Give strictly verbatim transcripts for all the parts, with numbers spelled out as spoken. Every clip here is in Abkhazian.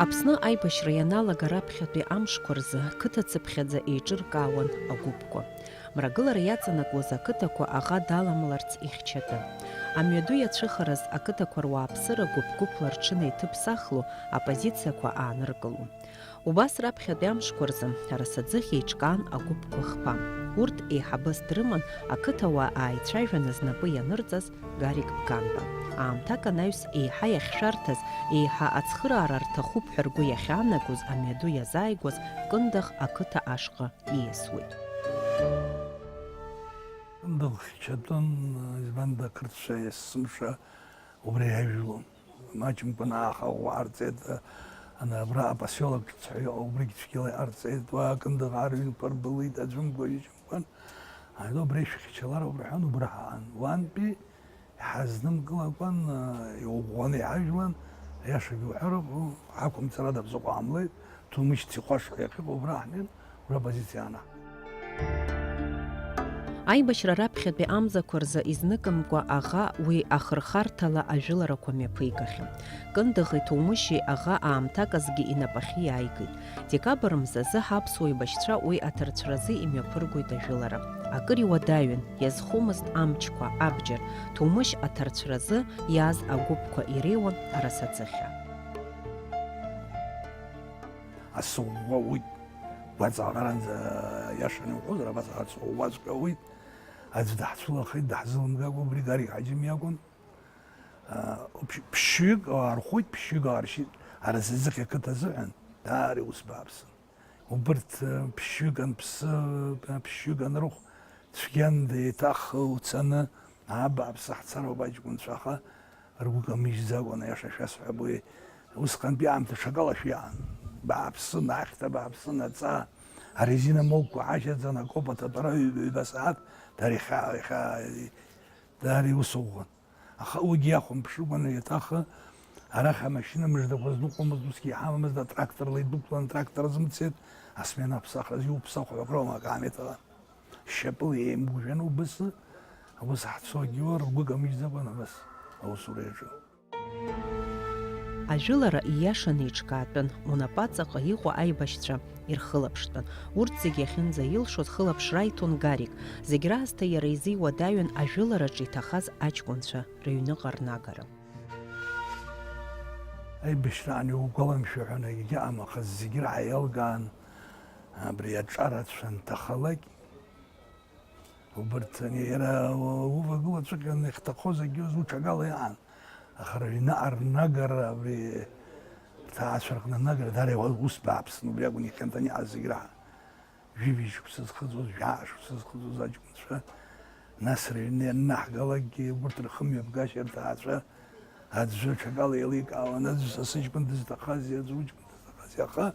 Аԥсны аибашьра ианалага раԥхьатәи амшқәа рзы қыҭацыԥхьаӡа еиҿыркаауан агәыԥқәа. Мрагылара иаҵанакуаз ақыҭақәа аӷа даламларц ихьчатәын. Амҩаду иацәыхараз ақыҭақәа руааԥсыра гәыԥ-гәыԥла рҽынеиҭыԥсахло, апозициақәа ааныркылон. Убас раԥхьатәи амшқәа рзы Арасаӡыхь еиҿкаан агәыԥқәа хԥа. Урҭ еиҳабыс дрыман, ақыҭауаа ааицәажәаны знапы ианырҵаз Гарик Бганба. Аамҭак анаҩс еиҳа иахьшәарҭаз, еиҳа ацхыраара рҭахуп ҳәа ргәы иахьаанагоз амҩаду иазааигәаз Кындыӷ ақыҭа ашҟа ииасуеит. Кындыӷ хьчатәын, избанда ақырҭцәа есымша убра иажәлон. Маҷымкәа ааха ӷәӷәа ҟарҵеит, ана абра апосиолок ҿыц ҳәа иҟоу, убригь цәгьала иҟарҵеит, уа Кындыӷ арҩынқәа рбылит, аӡәымкәа, ҩыџьамкәан. Ана убра ишәхьчалароуп рҳәан, убра ҳаан. Уантәи иҳазнымкылакәан, иӷәӷәаны иҳажәлан, аиашагьы уҳәароуп, ҳақәымҵара даԥсыҟо ҟамлеит, Ҭумышьҭ ихәашха иахьыҟоу убра ҳнеин, убра апозициа анаҳ. Аибашьра раԥхьатәи амзақәа рзы изныкымкәа аӷа уи ахырхарҭала ажәыларақәа мҩаԥигахьан. Кындыӷи Ҭоумышьи аӷа аамҭаказгьы инапахьы иааигеит. Декабр мзазы ҳаԥсуа еибашьцәа уи аҭарцәразы имҩаԥыргоит ажәылара. Акыр иуадаҩын, иазхомызт амчқәа, абџьар, Ҭоумышь аҭарцәразы иааз агәыԥқәа иреиуан арасаӡыхьа. Асы ӷәӷәа ауит, гәаҵаҟаранӡа, иашаны иуҳәозар, абас ацәа ӷәӷәаҵәҟьа ауит. Аӡә даҳцәылахеит, даҳзылымгакәа, убри Гарик Ҳаџьым иакәын. Ԥшь-, ԥшьҩык аархәоит, ԥшьҩык ааршьит, Арасаӡыхь ақыҭа азыҳәан, даара иус бааԥсын. Убырҭ, ԥшьҩык анԥсы, ԥшьҩык анрыхә, цәгьанда еиҭах уцаны, аа, бааԥсы, ҳцароуп аҷкәынцәа, аха ргәы камыжьӡакәан, аиаша шәасҳәап, уи усҟантәи аамҭа ҽакала шәиаан. Бааԥсын, ахьҭа бааԥсын, аҵаа, арезина мылкәкәа ҳашьаӡан, акоп аҭатәара ҩба, ҩба сааҭ, дара ихьаа, ихьаа, даара иус ӷәӷәан. Аха уигьы иахәамԥшыкәаны еиҭах арахь амашьына мыждақәа зныҟәомызт, усгьы иҳамамызт, атракторла идәықәлан, атрактор азымцеит, асмена аԥсахраз иуԥсахуа акроума акаамеҭала. Шьапыла еимгәжәаны убыс, аус ҳцогьы уа ргәы камыжьӡакәан абас аусура иаҿын. Ажәылара ииашаны еиҿкаатәын, унапаҵаҟа иҟоу аибашьцәа ирхылаԥштәын. Урҭ зегьы иахьынӡаилшоз хылаԥшра иҭон Гарик. Зегь раасҭа иара изы иуадаҩын ажәылараҿы иҭахаз аҷкәынцәа рыҩныҟа рнагара. Аибашьраан иугәаламшәо ҳәа акгьы ыҟам, аха зегь раҳа еилкаан, абри аҿарацәа анҭахалак, убырҭ, ани, иара увагылацәҟьаны иахьҭахоз акгьы уҽакала иҟан. Аха рыҩны арнагара абри рҭаацәа рҟны анагара даара иуа-, ус бааԥсын, убри акәын ихьанҭаны иҟаз зегь раҳа. Жәибжь шықәса зхыҵуаз, жәаа шықәса зхыҵуаз аҷкәынцәа, нас рыҩны ианнаҳгалакгьы, урҭ рхымҩаԥгашьа рҭаацәа аӡәы аҽакала еиликаауан, аӡәы са сыҷкәын дызҭахази, аӡәы уҷкәын дызҭахази, аха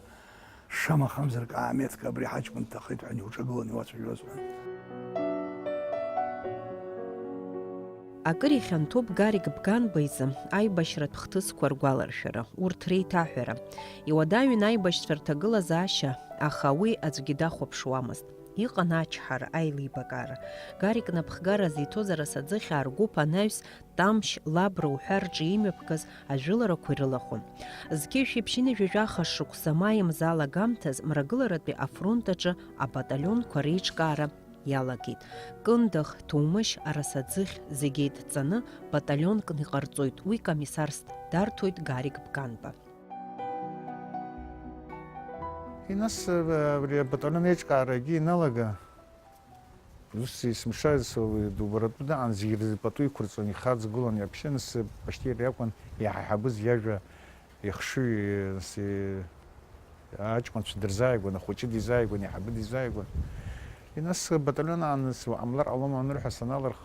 шамахамзар каамеҭк абри ҳаҷкәын дҭахеит ҳәа иуҿагыланы иуацәажәозар. Акыр ихьанҭоуп Гарик Бганба изы аибашьратә хҭысқәа ргәаларшәара, урҭ реиҭаҳәара. Иуадаҩын аибашьцәа рҭагылазаашьа, аха уи аӡәгьы дахәаԥшуамызт. Иҟан ачҳара, аилибакаара. Гарик напхгара зиҭоз арасаӡыхьаа ргәыԥ анаҩс Тамшь, Лабра уҳәа рҿы имҩаԥгаз ажәыларақәа ирылахәын. Зқьи жәшәи ԥшьынҩажәи жәаха шықәса маи мза алагамҭаз Мрагыларатәи афронт аҿы абаталионқәа реиҿкаара иалагеит. Кындыӷ, Ҭоумышь, Арасаӡыхь зегь еидҵаны баталионкны иҟарҵоит, уи комиссарс дарҭоит Гарик Бганба. И нас, э, абри абаталион еиҿкаарагьы иналага, ус есымша, ес-, дубаратәы даан, зегьы рзы пату иқәырҵон, ихаҵгылон, иаԥшьын, ес-, почти иара иакәын иаҳаҳабыз иажәа ихшыҩ, ес-, аҷкәынцәа дырзааигәан, ахәыҷы дизааигәан, иҳабы дизааигәан. И нас баталион аан, ес-, ҟамлар ҟалома анырҳәа саналырх,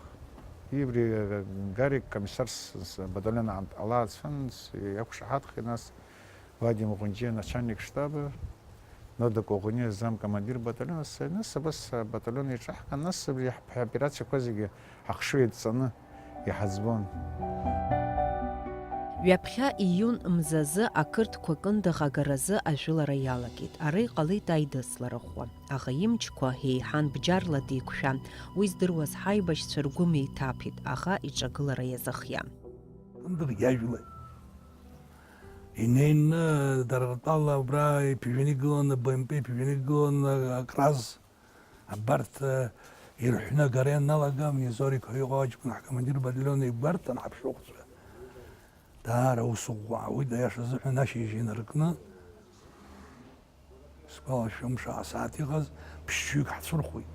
ибри, э, Гарик комиссарс, ес-, баталион аан дҟалаацәан, ес-, иақәшаҳаҭхеит, нас Вадим Ҟәынџьиа, начальник штаба, Нода Коӷониа, замкомандир батальона, са, нас абас абаталион еиҿаҳкаан, нас абри ҳа-, ҳоперациақәа зегьы ҳахшыҩ еидҵаны иҳаӡбон. Ҩаԥхьа июн мзазы ақырҭқәа Кындыӷ агаразы ажәылара иалагеит. Ара иҟалеит аидыслара ӷәӷәа. Аӷа имчқәа еиҳан бџьарла деиқәшәан. Уи здыруаз ҳаибашьцәа ргәы меиҭаԥеит, аӷа иҿагылара иазыхиан. Кындыӷ иажәлеит. Инеины дара ртәала убра иԥыжәаны игыланы, Б М П иԥыжәаны игыланы акраз, абарҭ, э, ирҳәны агара ианалага, Миазорик ҳәа иҟоу аҷкәын ҳкомандир батальон игәарҭан ҳаԥшыхәцәа. Даара ус ӷәӷәа ауеит, аиаша азыҳәан ашьыжь инаркны. Сгәалашәом, шаҟа сааҭ иҟаз, ԥшьҩык ҳцәырхуеит.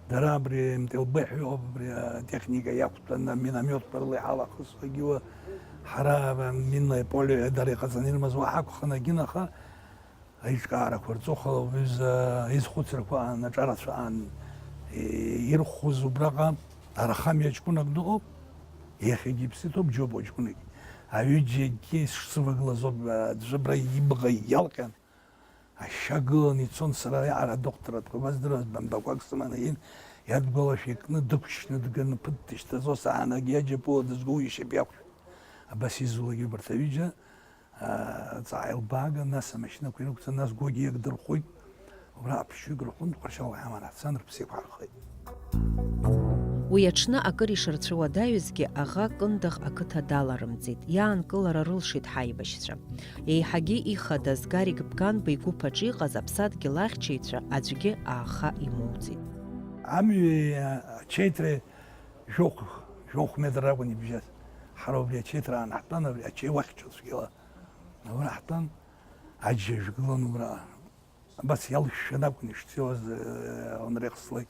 Дара абри М Т Л Б ҳәа иҟоуп, абри атехника иақәтәаны, аминомиотқәа рыла иҳалахысуагьы уа, ҳара минное поле дара иҟаҵаны ирымаз уа ҳакәханы агьынаха, аиҿкаарақәа рҵыхәала уҩыза изхәыцрақәа аан, аҿарацәа аан, и-, ирхәыз убраҟа арахамҩа ҷкәынак дыҟоуп, иахьагьы иԥсы ҭоуп, Џьоба ҷкәынак. Аҩыџьагьы ишсывагылаз ауп, аӡәы абра ибӷа иалҟьан. Ашьа гыланы ицон, сара аиаара адоктор атҟәа баздыруаз, бамбақәак сыманы иин, иадгәалашәа икны, дықәшьны дганы, ԥыҭ дышьҭазо, саанагь иаџьапула дызго ишьапы иақәшәт. Абас изулагьы убарҭ аҩыџьа, аа, ҵаа илбааган, нас амашьынақәа ирықәҵан, нас Гогиа дырхәит. Убра аԥшьҩык рҟынтә Ҟәарчал ҳаман ҳцан, рыԥсы еиқәҳархеит. Уи аҽны акыр ишырцәыуадаҩызгьы аӷа Кындыӷ ақыҭа даларымҵеит, иаанкылара рылшеит ҳаибашьцәа. Еиҳагьы ихадаз Гарик Бганба игәыԥ аҿы иҟаз аԥсадгьыл ахьчаҩцәа аӡәгьы ааха имоуӡеит. Амҩеи ачеитреи жәохә, жәохә метр ракәын ибжьаз. Ҳара убри ачеитра аан ҳтәан, абри ачеи уахьчо цәгьала. Абра ҳтәан, аџьажә гылан убра. Абас иалшәшәаны акәын ишцоз, э, Онрех слеи.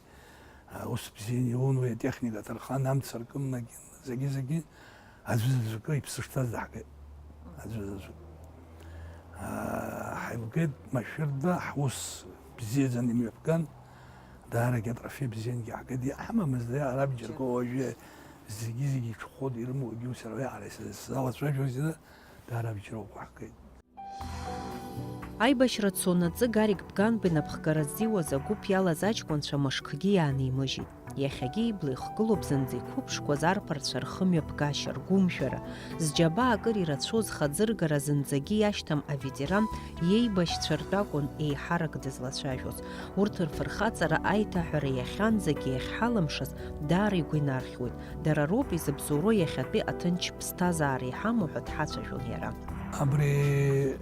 Э, ус бзианы иун уи атехника аҭархан, амца ркын, зегьы-зегьы аӡәы-заҵәыкы иԥсы шҭаз даҳгеит. Аӡәы-заҵәык. Э, ҳаилгеит машәырда, ҳус бзиаӡаны имҩаԥган, даарагьы атрофеи бзиангьы ҳгеит. Иаҳамамызт, ара бџьарго уажәы зегьы-зегьы иҽхәо ирымоугьы ус иара уиаҟара исзалацәажәоз, даара бџьароуп ҳгеит. Аибашьра цонаҵы Гарик Бганба инапхгара ззиуаз агәыԥ иалаз аҷкәынцәа мышкгьы иаанимыжьит. Иахьагьы ибла ихгылоуп зынӡа иқәыԥшқәаз арԥарцәа рхымҩаԥгашьа, ргәымшәара. Зџьабаа акыр ирацәоз хаӡыргара зынӡагьы иашьҭам аветеран иеибашьцәа ртәы акәын еиҳарак дызлацәажәоз. Урҭ рфырхаҵара аиҭаҳәара иахьанӡагьы иахьҳалымшаз даара игәы инархьуеит. Дара роуп изыбзоуроу иахьатәи аҭынч ԥсҭазаара иҳамоу ҳәа дҳацәажәон иара. Абри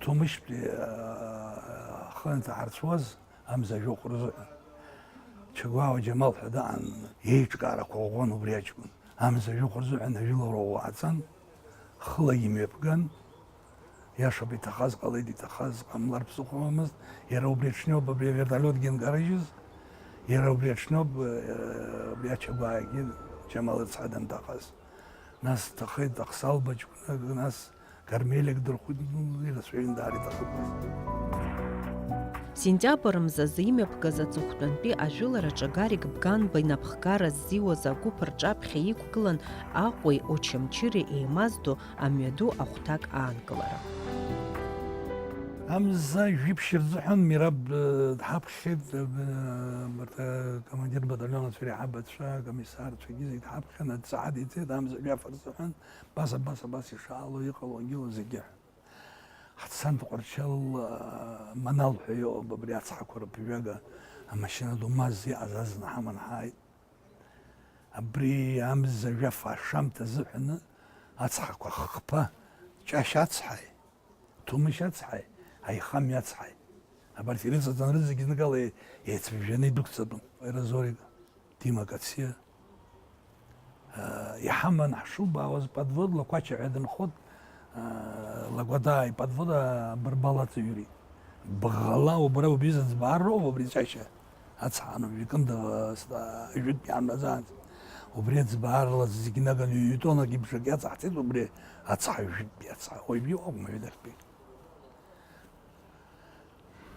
Ҭумышьтәи, аа, ахы анҭаҳарцәуаз амза жәохә рзыҳәан. Чагәаа Џьамал ҳәа даан, иеиҿкаарақәа ӷәӷәан убри аҷкәын. Амза жәохә рзыҳәан ажәылара ӷәӷәа ҟаҵан, хылагьы имҩаԥган, Иашоуп, иҭахаз ҟалеит, иҭахаз ҟамлар ԥсыхәамызт. Иара убри аҽны ауп абри авертолиотгьы нкарыжьыз. Иара убри аҽны ауп, э, абри ачагәаагьы Џьамал ицҳа данҭахаз. Нас дҭахеит Ахсалба ҷкәынак, нас Гармелик дырхәит, ну, ирацәаҩын даара иҭахыԥаз. Сентиабр мзазы имҩаԥгаз аҵыхәтәантәи ажәылараҿы Гарик Бганба инапхгара ззиуаз агәыԥ рҿаԥхьа иқәгылан Аҟәеи Очамчыреи еимаздо амҩаду ахәҭак аанкылара. Амза жәиԥшь рзыҳәан Мираб, э, дҳаԥхьеит, э, абарҭ, э, командир батальон ацәа реиҳабацәа, акомиссарцәагьы зегь дҳаԥхьан, адҵа ҳадиҵеит, амза жәаф рзыҳәан, абас, абас, абас ишаало, иҟало, ангыло зегьы. Ҳцан Тҟәарчал, э, Манал ҳәа иҟоуп, абри ацҳақәа рыԥжәага, амашьына ду Маз иҟаз азна ҳаман ҳааит. Абри амза жәаф ашамҭа азыҳәаны ацҳақәа хԥа, Ҷашь ацҳаи, Ҭумышь ацҳаи, Аихамҩа ацҳаи. Абарҭ ирыҵаҵан рызегь зныкала еицыжәжәаны идәықәҵатәын. Аерозорик, Дима Кациа, аа, иҳаман ҳшубаауаз подвод Лақәача ҳәа дынхот, аа, Лакәадаа иподвод абырбал аҵаҩри. Бӷала убра убри зыӡбаароуп абри Ҷашьа. Ацҳа ануп, икындыӷ, ста, жәытә иааннаӡаанӡа. Убри аӡбаарла зегь наганы ҩ-тоннак ибжак иаҵаҳҵеит, убри ацҳа, жәытәтәи ацҳа. Уаҩ иҟоума, ҩадахьтәи?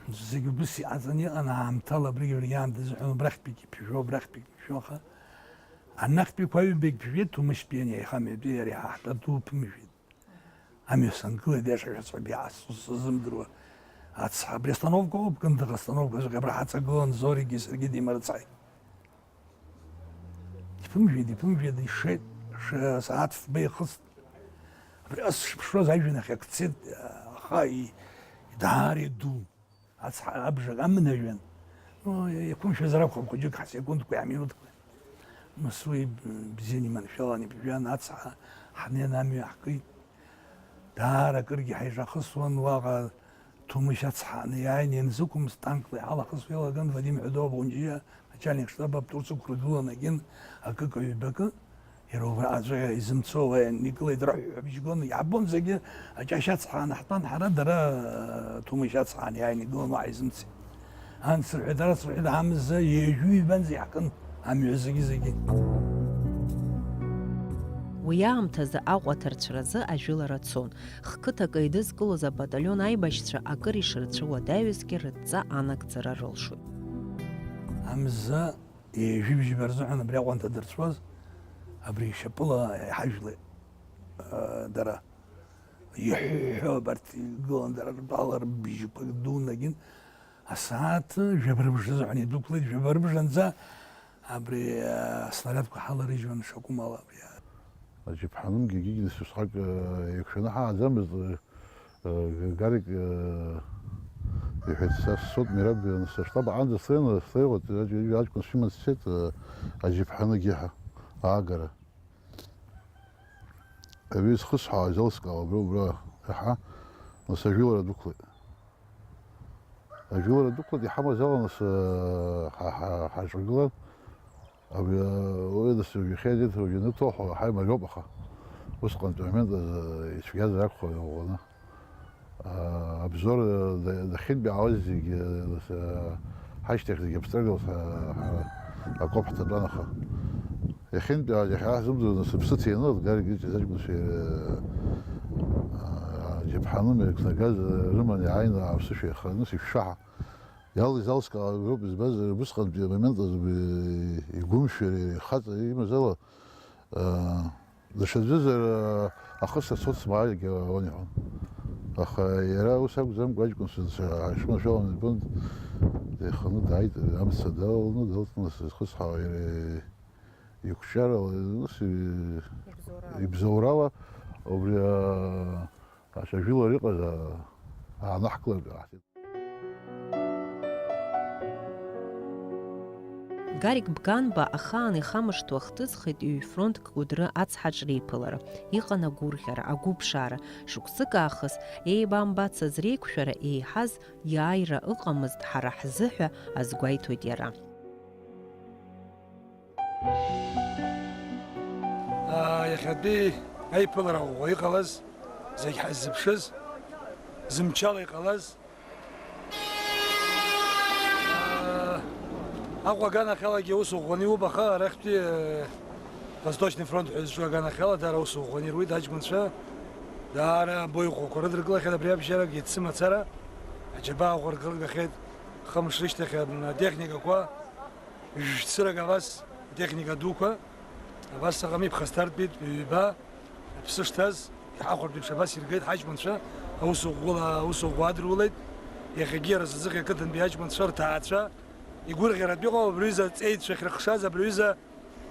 Зегь убыс иҟаҵаны иҟан, аамҭала абригь иаан дазыҳәан, убрахьтәигь иԥжәо, абрахьтәигь иԥжәо, аха анахьтәиқәа аҩбагь ԥжәеит, Ҭумышьтәи ани Аихамҩатәи иареи ҳа ҳтәа ду ԥымжәеит. Амҩа сангылеит, иаша шәацәа биаасу сзымдыруа. Ацҳа, абри астановка ауп, Кындыӷ астановка, абра ҳаҵагылан, Зоригьы саргьы димарыцҳаит. Иԥымжәеит, иԥымжәеит, ишеит, ш-, сааҭ фба ихыст. Абри ас шыԥшуаз ажәҩан ахь ак цеит, аха и-, даара иду. Ацҳа абжак амнажәан. Ну, иқәымшәазар акәхап, хәыҷык ҳсекундқәеи ҳминуҭқәеи. Нас уи бзианы иманшәалан иԥжәан, ацҳа ҳнеин амҩа ҳкит. Даара акыргьы ҳаиҿахысуан, уаҟа Ҭумышь ацҳааны иааины ианзықәымыз, танкла иҳалахысуа иалаган Вадим Ҳәадоу Абӷәанҷиа, ачальник штаб аптурс ықәыргылан, егьин акык-ҩбакы, иара убра аӡәы изымцо уа ианикылеит, раҳәҳәабжь гон, иаҳбон зегьы, аҷашь ацҳааны ҳтәан ҳара, дара Ҭумышь ацҳааны иааины игылан, уаҳа изымцеит. Анс рҳәеит, арас рҳәеит, амза ҩажәи ҩбанӡа иаҳкын амҩа зегьы-зегьы. Уи аамҭазы Аҟәа аҭарцәразы ажәылара цон. Хқыҭак еидызкылоз абаталион аибашьцәа акыр ишырцәуадаҩызгьы рыдҵа анагӡара рылшоит. Амза ҩажәи бжьба рзыҳәан абри Аҟәа анҭадырцәуаз, абри ишьапыла иҳажәлеит, э, дара. Иҳәҳәо абарҭ игылан, дара ртәала рыбжьқәа дунагьын. Асааҭ жәаба рыбжазы ҳәа идәықәлеит, жәаба рыбжанӡа абри, а, аснарядқәа ҳаларыжьуан шакәым ала абри. Аџьаԥҳанымгьы егьигьы нас усҟак, а, еиқәшәаны ҳааӡамызт, а, а, Гарик, а, иҳәеит, са сцоит Мераб, нас аштаб аҟынӡа слеины, слеиуеит, аҷ-, аҷ-, аҷкәын симан сцеит, а, аџьаԥҳаныгьы ҳәа аагара. Аҩы зхысҳәааз еилыскаауа абра, убра иаҳа, нас ажәылара дәықәлеит. Ажәылара дәықәлеит, иҳамаз ала нас, ҳа, ҳа, ҳаҿагылан. Абри, уи нас ҩахьа ианиҭ-, уажә ианыҭоуҳо ҳаимариоуп, аха усҟантәи амомент азы ицәгьазар акәхап иӷәӷәаны. Обзор, э, да-, дахьынтәаауаз зегьы, э, ҳашьҭахь зегьы обстрелилт, ҳа-, ҳара акоуп ҳҭатәан, аха иахьынтәаауаз иахьа ҳзымдыруа, сыԥсы ҭины, Гарик иҵегь аҷкәынцәа, э, а, џьаԥҳаны мҩақәнагаз, э, рыманы иааины аԥсышәа иаханы сышәшаҳа. Иалаз алскаауа роуп избаз, убысҟантәи амомент азы игәымшәареи ихаҵа имаз ала, э, Даҽаӡәызар, ахы сацоит смааиргьы ауан иҳәон. Аха иара ус акәӡамкәа, аҷкәын сынцәа ҳашмашәаланы ибон, деиханы дааит, амца далаланы, далҵны сызхысҳәаауа иара икәҷарала, ус и-, Ибзоурала. Ибзоурала, убри, а, аҽа жәылар иҟаз, а, аанаҳкылартә ҟаҳҵеит. Гарик Бганба ахаан ихамышҭуа хҭысхеит ҩ-фронтк Кәыдры ацҳаҿ реиԥылара. Иҟан агәырӷьара, агәыԥшаара. Шықәсык аахыс еибамбацыз реиқәшәара еиҳаз иааира ыҟамызт ҳара ҳзы ҳәа азгәеиҭоит иара. Иахьатәи аиԥылара ӷәӷәа иҟалаз, зегь ҳаззыԥшыз, зымчала иҟалаз, Аҟәа аганахьалагьы аус ӷәӷәаны иуп, аха арахьтәи, э, Восточный фронт ҳәа зҿу аганахьала даара аус ӷәӷәаны ируит аҷкәынцәа. Даара абои ӷәӷәақәа рыдыркылахьеит абри абжьарак, иацы мацара аџьабаа ӷәӷәа ргылгахьеит. Хымш рышьҭахь, м, атехникақәа, жәшә цырак абас, атехника дуқәа, абас аҟами ԥхасҭартәит ҩба. Аԥсы шҭаз, иҳахәартә еиԥш абас иргеит ҳаҷкәынцәа, аус ӷәӷәала, аус ӷәӷәа адырулеит. Иахьагьы иара зыӡыхь ақыҭантәи аҷкәынцәа рҭаацәа, игәырӷьаратә иҟоу абри ҩыза аҵеицәа ахьрыхшаз, абри ҩыза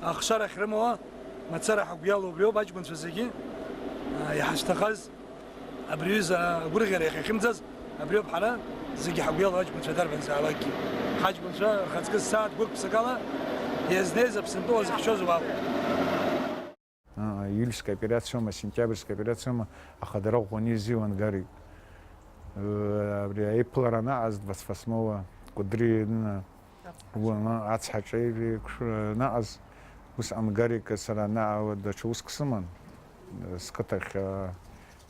ахшара ахьрымоу, мацара ҳагәы иалоу убриоуп аҷкәынцәа зегьы, а, иҳазҭахаз, абри ҩыза агәырӷьара иахьахьымӡаз, абриоуп ҳара зегьы ҳагәы иалоу аҷкәынцәа дарбанзаалакгьы. Ҳаҷкәынцәа рхаҵкы ссааҭ гәык-ԥсыкала иазнеиз Аԥсынтәыла зыхьчоз уаҟоуп. А, июльская операциоума, сентиабрьская операциоума, аха дара ӷәӷәаны изиуан Гарик. Э, абри аиԥылара анаҟаз, двадцать восьмого Кәыдри, н-, уа, ацҳаҿеи анаҟаз, усҟан Гарик сара анаҟа даҽа уск сыман, э, сқыҭахь, э,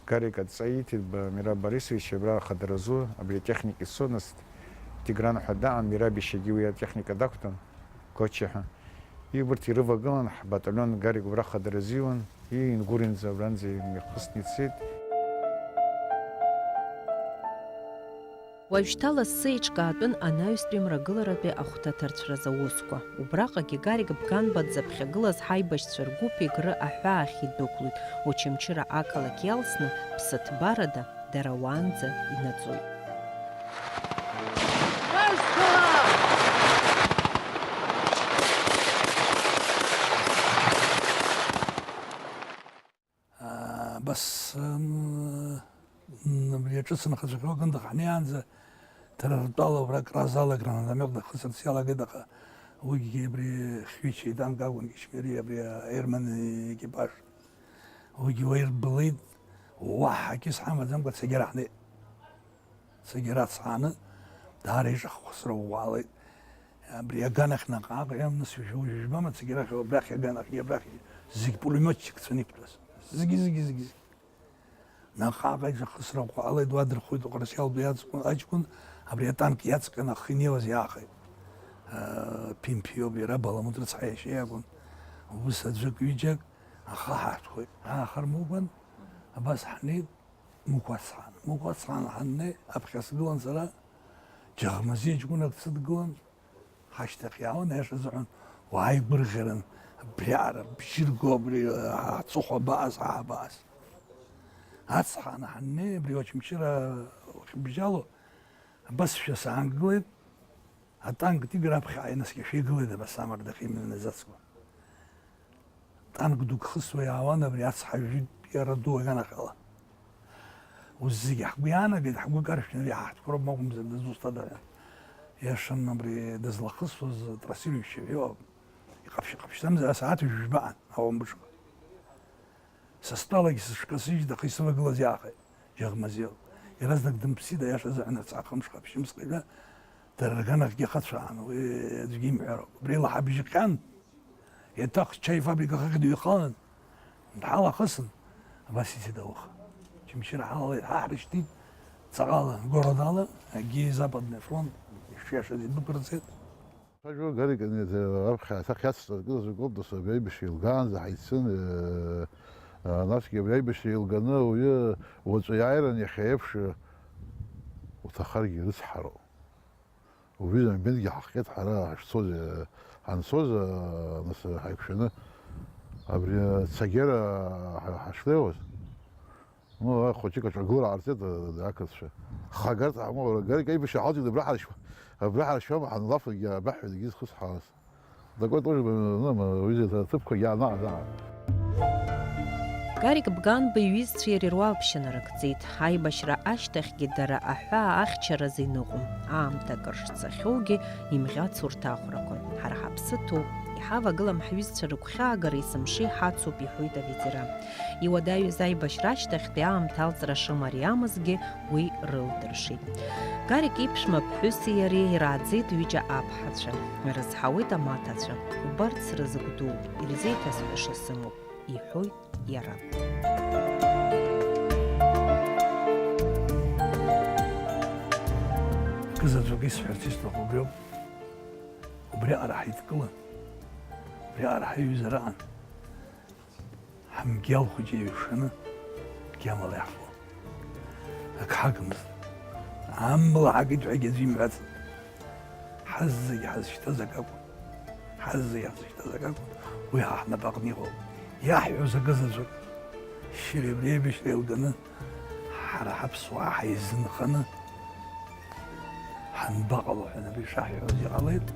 Гарик адҵа ииҭеит, ба-, Мираб Борисович, абра ахадаразы, абри атехника ицо, нас Тигран ҳәа даан, Мираб иашьагьы уи атехника дақәтәан, Коча ҳәа. Иубарҭ ирывагылан, ҳбаталион Гарик убра хадара азиуан, иингәыринӡа абранӡа имҩахысны ицеит. Уажәшьҭа лассы еиҿкаатәын анаҩстәи мрагыларатәи ахәҭаҭарцәразы аусқәа. Убраҟагьы Гарик Бганба дзаԥхьагылаз ҳаибашьцәа ргәыԥ Егры аҳәаахь идәықәлеит, Очамчыра ақалақь иалсны ԥсыҭбарада дара уаанӡа инаӡоит. Абас, м, абри аҿыц нхацәахьоу Гындыхь ҳнеиаанӡа, дара ртәала убра акраазаалак, гранатомет нахысырц иалагеит, аха уигьы абри хҩычеи танк акәын, Кишмири, абри аерман екипаж. Уигьы уа ирбылеит, Уаҳа акгьы сҳамаӡамкәа цәгьара ҳнеит. Цәгьара ацҳааны, даара иҿаххәа срыӷәӷәалеит. Абри аганахь наҟ-ааҟ иамнысҩ жәбама, цәгьарахь, абрахь аганахьгьы, абрахьгьы, зегь пулемиотчикцәаны иқәтәаз. Зегьы, зегьы, зегьы, зегьы. Наҟ-ааҟ иҿаххысра ӷәӷәалеит, уа дырхәит Оҟарасиал ду иаҷкәын, аҷкәын, абри атанк иаҵҟьаны ахы инеиуаз иаахеит. Ԥимԥиоуп иара, Баламут рыцҳа иашьа иакәын. Убыс аӡәык-ҩыџьак ахы ҳарҭәуеит. Аахырмыгәан, абас ҳнеит, Мықәацхаан. Мықәацхаан ҳаннеи, аԥхьа сгылан сара, Џьаӷмазиа ҷкәынак дсыдгылан, ҳашьҭахь иаауан, аиаша азыҳәан, уаа игәырӷьаран, абриаҟара, бжьы рго абри, аҵыхәа абааз, ҳа абааз. Ацхаан ҳаннеи, абри Очамчыра уахьыбжьало, абасшәа саангылеит, атанк Тигр аԥхьа инаскьашәа игылеит, абас амарда ахьиманы изацкуа. Танк дук хысуа иаауан абри ацҳа жәытә иара ду аганахьала. Ус зегьы ҳгәы иаанагеит, ҳгәы каршәны ари ҳаҳҭқәа роуп, акәымзар дызусҭада ҳәа. Иашан абри дызлахысуаз трассирующий ҳәа иҟоуп. Иҟаԥшьы-ҟаԥшьӡамзар асааҭ жәбаҟан ауамбыҽха. Са стәалагьы сышкасыжьит, аха исывагылаз иаахеит, Џьаӷмазел. Иаразнак дымԥсит, аиаша азыҳәан, ацаха мшха ԥшьымзҟа ижәа, дара рганахьгьы ахацәаан, уи аӡәгьы имҳәароуп. Убри лаҳа бжьы ҟьан, еиҭах счаи фабрика ахахь дыҩхалан, дҳалахысын, абас ицеит ауха. Очамчыра ҳалалеит, ҳа ҳрышьҭит, ҵаҟала, городала, егьи Западный фронт, ишиашаз идәықәырҵеит. Сажәуа Гарик ани-, аԥхьа асахьа иацҵаркыз азакәоуп, досу абри аибашьра еилгаанӡа ҳаицын, э, э, насгьы абри аибашьра еилганы ауаҩы уаҵәы иааиран иахьа еиԥш, э, уҭахаргьы рыцҳароуп. Убри амбенгьы ҳахҟьеит ҳара ҳашцоз, э, ҳанцоз, э, нас ҳаиқәшәаны абри, э, Цагера ҳа-, ҳашлеиуаз. Ну, а, хәыҷык аҿагылара ҟарҵеит, а, ақырҭцәа. Хагарҭа ҳамоур, Гарик аибашьра ҳалҵит абра ҳаршьуа, абра ҳаршьуама ҳанлафгьы, абаҳҳәарагьы зхысҳалаз. Такой тоже, ну, ма, уи зегьы аҭыԥқәагьы аанаҟ-аанаҟ. Гарик Бганба иҩызцәеи иареи руалԥшьа нарыгӡеит. Аибашьра ашьҭахьгьы дара аҳәаа ахьчаразы иныҟәон. Аамҭа акыр шцахьоугьы, имӷьацу рҭахәрақәа. Ҳара ҳаԥсы ҭоуп. Иҳавагылам ҳҩызцәа рыгәхьаагара есымша иҳацуп, иҳәоит аветеран. Иуадаҩыз аибашьра ашьҭахьтәи аамҭа алҵра шымариамызгьы уи рылдыршеит. Гарик иԥшәма ԥҳәыси иареи ирааӡеит ҩыџьа аԥҳацәа, ирызҳауеит амаҭацәа. Убарҭ срызыгәдууп, ирзеиҭасҳәаша сымоуп, иҳәоит иара. Акызаҵәык исҳәарц исҭаху убриоуп. Убриаҟара ҳаидкылан, убриаҟара ҳаиҩызара аан. Ҳамгьал хәыҷы еиҩшаны, гьамала иаҳфон. Ак ҳагмызт. Амла ҳагит ҳәагьы аӡәы имҳәацт. Ҳазегь ҳазшьҭаз ак акәын. Ҳазегь ҳазшьҭаз ак акәын. Уи ҳа ҳнапаҟны иҟоуп. Иаҳҳәоз акызаҵәык, шьыри абри аибашьра еилганы, ҳара ҳаԥсуаа ҳаизынханы, ҳанбаҟало ҳәа абри шаҳҳәоз иҟалеит.